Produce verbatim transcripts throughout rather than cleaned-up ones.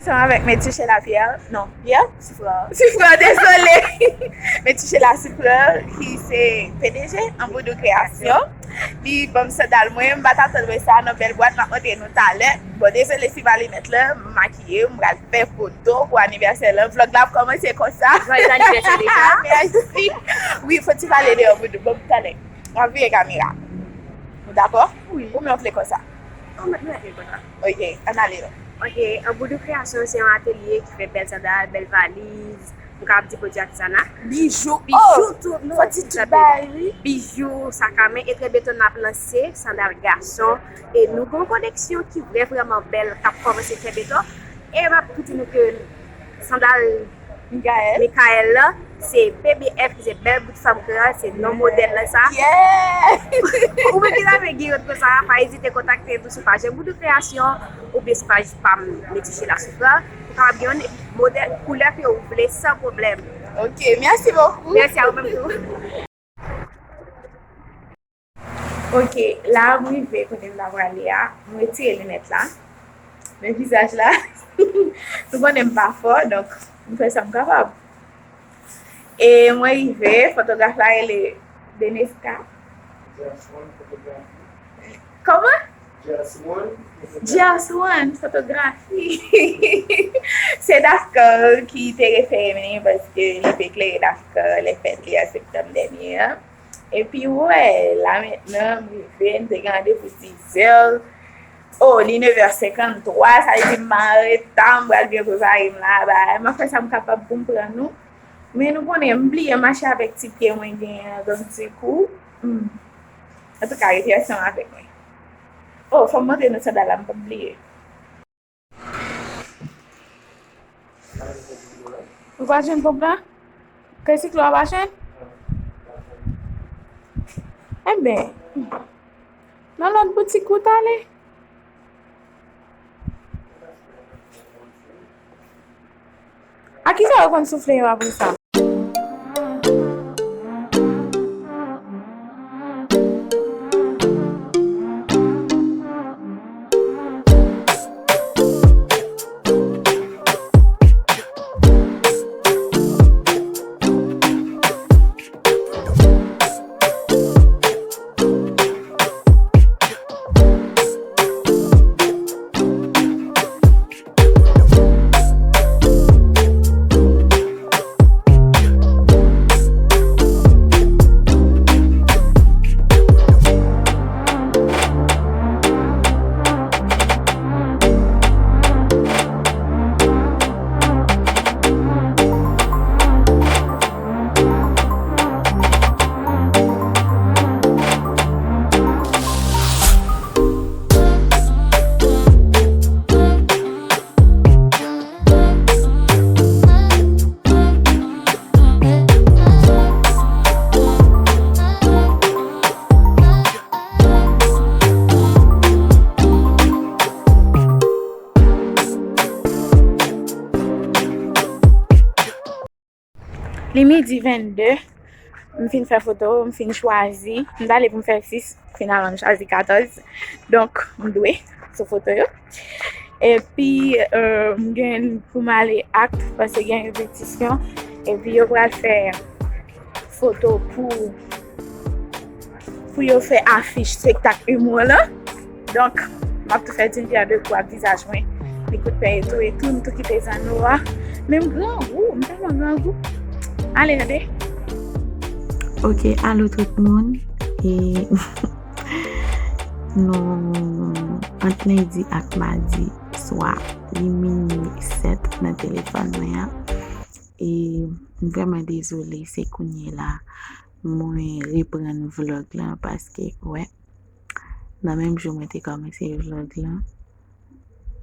Ansanm avèk Metiche Lapierre, non, Pierre? Sifra. Sifra, dezole. Metiche Lasifra, ki se P D G Anboudou Création. Li ban m sandal mwen, m pa t atann wè sa nan bèl bwat, m ap montre nou talè. Bon, dezole, fi ba linèt la, m makiye, m pral fè foto pou anivèsè la. Vlòg la ap kòmanse konsa. Joyeux anniversaire deja. Mèsi. Wi, fò ti pale deyò, Boudou. Bon, talè. M ap vire kamera. Ou dakò? Wi. Ou menm vle konsa? Ou mèt mete konsa. Ok, ann ale non. Ok, Anboudou Création se yon atelye ki fè bèl sandal, bèl valiz, m kapab di pwodui atisana. Bijou. Bijou, oh, tout, non, fò ti tout bagay, wi. Bijou, sak a men, e trè byento n ap lanse sandal gason. E nou gen yon koleksyon ki vrè, vrèman bèl, k ap kòmanse trè byento. E m ap tou di nou ke sandal Michael. Michael la, se P B F, ki se bèl bout fanm gran, se non modèl la sa. Yeah! Ou menm ki ta vle gen yon konsa, pa ezite kontakte nou sou paj Anboudou Création oubyen sou paj pa m, Metiche Lasifra. Ou kapab gen yon modèl koulè ke ou vle san pwoblèm. Ok, merci beaucoup. Mèsi a ou menm tou. Ok, la m rive kote m ta prale a. M retire linèt la. Men vizaj la, nou konnen m pa fò, donk m fè sa m kapab. E mwen rive, fotograf la rele Benesca. Kòman? Just One Fotografi. Se Dafka ki te refere m li paske li te klere Dafka lè fèt li an septanm dènye an. Epi wè, la mentnan, m rive, m te gen randevou dizè. Oh, li nevè senkanntwa, sa vle di m pa anreta, m pral byen prepare m la, bay, m ap fè sa m kapab pou m pran nou. Men nou konnen, m bliye mache avèk ti pye mwen genyen an, donk dikou, hmm. Antouka, rete ansanm avèk mwen. Oh, fò m montre nou sandal la, m p ap bliye. Ou pa jwenn ponp la? Kay siklo a pa jwenn? Enben, nan lòt boutik ou t ale? A kisa yo konn soufle yo apre sa? Li midi vennde, m fin fè foto, m fin chwazi. M t ale pou m fè sis, finalman m chwazi katòz. Donk, m dwe sou foto yo. Epi, euh, m gen pou m ale akt, paske gen repetisyon. Epi yo pral fè foto pou pou yo fè afich spektak imou lan. Donk, m ap tou fè d'une pierre deux coups ak vizaj mwen. Li kout pen e tou, e tou, m tou kite zanno a. Men m grangou, m tèlman grangou. Ale, tande. Ok, alo tout moun. E nou, ant lendi ak madi swa, li minui sèt nan telefòn mwen an. E m vrèman dezole, se kounye la mwen reprann vlòg lan paske, wè, nan menm jou mwen te kòmanse vlòg lan,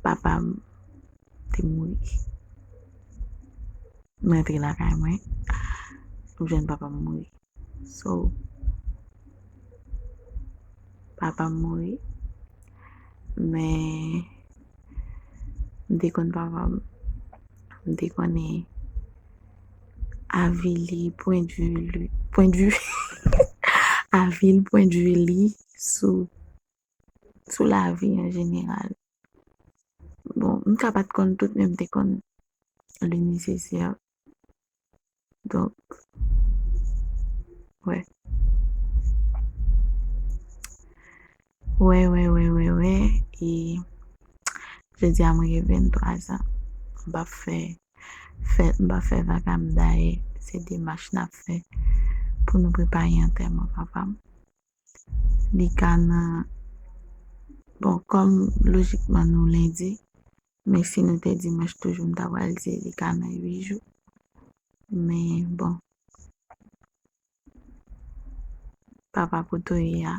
papa m te mouri. M rantre lakay mwen, m jwenn papa m mouri. So, papa m mouri, men m te konn papa m, m te konnen avili pwendvi li, pwendvi, avili pwendvi li sou, sou lavi an jeneral. Bon, M ka pa t konn tout, men m te konn le nesesè. Donk, wè. Wè, wè, wè, wè, wè. E jodi a mwen gen venntwa zan. M p ap fè fèt, m p ap fè vaka m dayè. Se demach n ap fè pou nou prepare antèman papa m. Li ka nan, bon, kòm lojikman nou lendi, men si nou te dimanch toujou, m ta pral di li ka nan uit jou. Men bon, papa kote w ye a,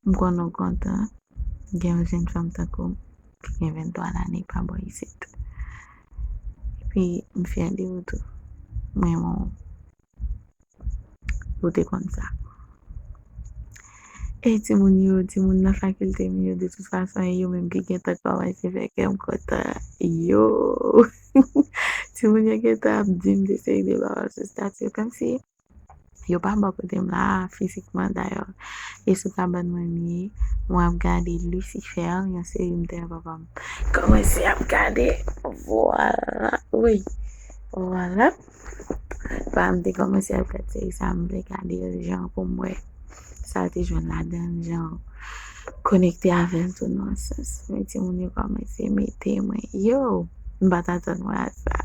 m konnen w kontan gen yon jèn fanm tankou m ki gen venntwa lane pa bò isit. Epi m fyè de ou tou. M renmen w. Ou te konn sa. E timoun yo, timoun nan fakilte m yo, de tout fason, e yo menm ki gentan kòmanse fè kè m kontan. Yo! Timoun yo gentan ap di m de seri de bagay sou estati yo, kòmsi yo pa bò kote m la fizikman, dayè. E sou kabann mwen m ye, mwen ap gade Lucifer, yon seri m te wè papa m kòmanse ap gade. Vwala, wi. Vwala. Papa m te kòmanse ap gade seri sa, m te gade l jan pou m wè sa l te jwenn ladan l, jan konekte avè l tou nan yon sans. Men timoun yo kòmanse mete mwen. Yo! M pa t atann mwen a sa.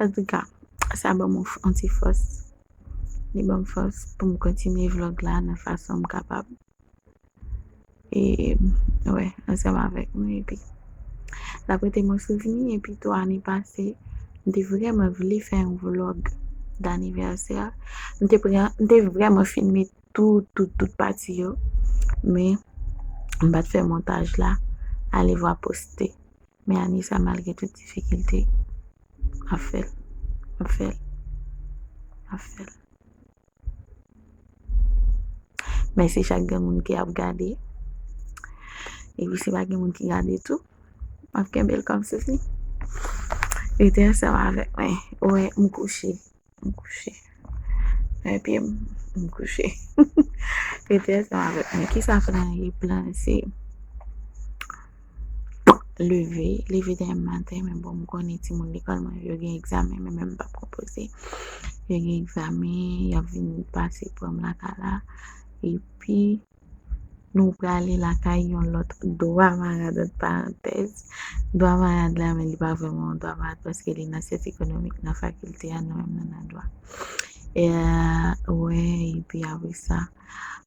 Antouka, sa ban m yon f-, yon ti fòs. Li ban m fòs pou m kontinye vlòg la nan fason m kapab. E, wè, ansanm avèk nou, epi l ap rete mwen souvni, epi tou ane pase, m te vrèman vle fè yon vlòg danivèsè. M te pran, m te vrèman filme tout, tout, tout pati yo, men m pa t fè montaj la, alevwa poste. Men ane sa, malgre tout difikilte, m ap fè l, m ap fè l, m ap fè l. Mèsi chak grenn moun ki ap gade. Epi si pa gen moun ki gade tou, m ap kenbe l kòm souvni. Rete ansanm avèk mwen. Wè, m kouche. M kouche. Leve pye m, m kouche. Rete ansanm avèk mwen. Kisa plan ye? Plan se leve, leve demen maten, men bon, m konnen timoun lekòl mwen yo gen egzamen, men menm m p ap konpoze. Yo gen egzamen, y ap vin pase pran m lakay la. Epi, nou prale lakay yon lòt dwa marad, ant parantèz. Dwa marad la, men li pa vrèman yon dwa marad paske li nan syans ekonomik nan fakilte a, nou menm nou nan dwa. E, wè, epi apre sa,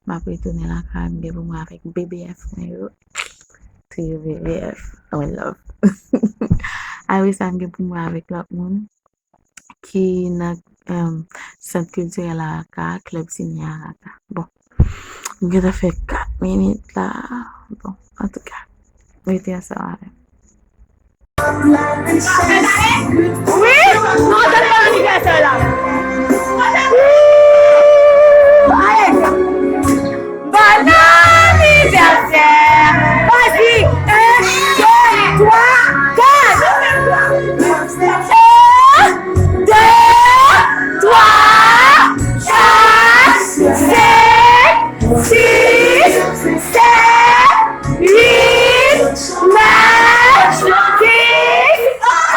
m ap retounen lakay, m gen pou mwen avèk B B F mwen yo. Trio B B F, one love. Apre sa, m gen pou mwen avèk lòt moun ki nan, em, Sant Kiltirèl Araka, Club Ciné Araka. Bon, m gentan fè kat minit la. Bon, antouka, rete ansanm avè m. Wi, nou antann bon anivèsè la. Wouuu, ale. Bon anivèsè. Vas-y. Un, deux, trois, quatre. Un, deux, trois, quatre, cinq, six, sept, huit, neuf, dix,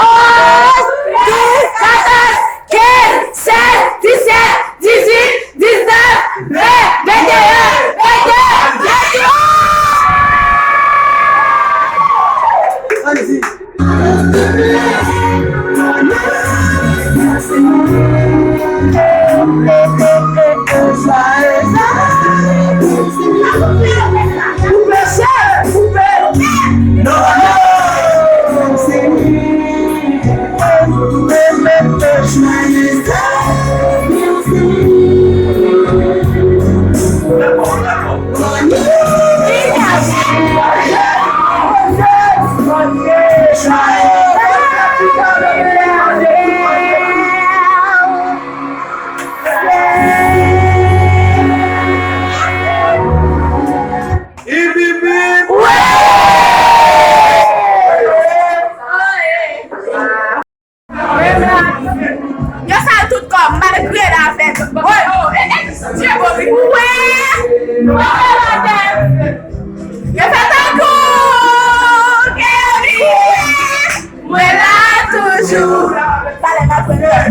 onze, douze, quatorze, quinze, seize, dix-sept, dix-huit, dix-neuf, vingt, vingt et un, vingt-deux, vingt-trois.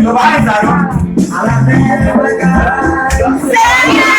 Yo pa fè sa, non. Serye,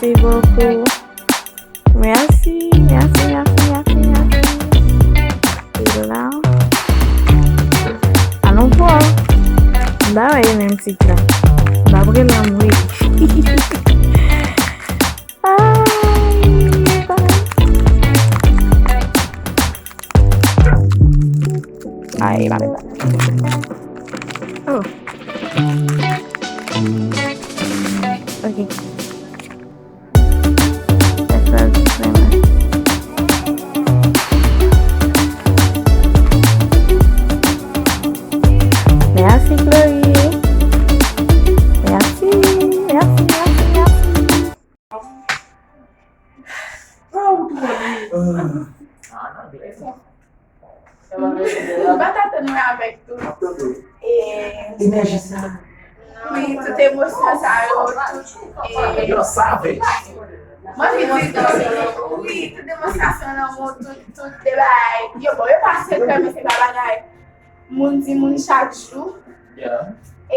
Merci beaucoup. Merci, merci, merci, merci, merci. E la. Alon fò. M pa wè e menm tit la. M pa prè l anmwe. Ay, ay. Ay, pa menm. Oh. Ok. Sa, sa, sa, sa. Merci, Chloé. Merci, merci, merci, merci. M pa t atann mwen avèk tout, e, wi, tout emosyon sa yo, tout, e, mwen vin di, wi, tout demonstrasyon lanmou, tout, tout de bagay. Yo, bon, yo pa sekrè, men se pa bagay moun di moun chak jou. E, e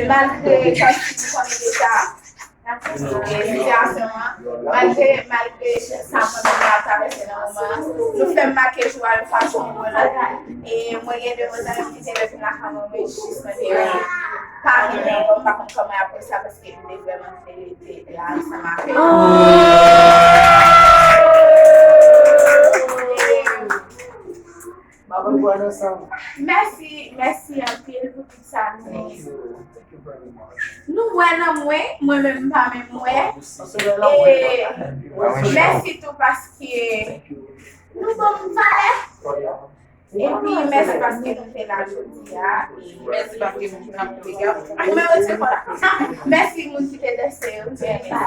malgre, kòmsi nou konnen deja, e, sitiyasyon an, malgre, malgre sa mwen menm mwen ap travèse nan moman an, nou fè m make jou a yon fason byen. E mwen gen de zanmi ki te leve lakay mwen, men jis mwen te pa renmen, bon, m pa konn kòman y ap wè sa, paske m te vrèman te, te la ansanm avè yo. Mèsi, mèsi anpil pou tout sa nou, nou wè nan mwen, mwen menm m pa menm wè. E mèsi tou paske nou ban m valè. Epi mèsi paske nou te la jodi a. Mèsi paske nou te la. Mwen retire kò la. Mèsi moun ki te danse yo, m te renmen sa.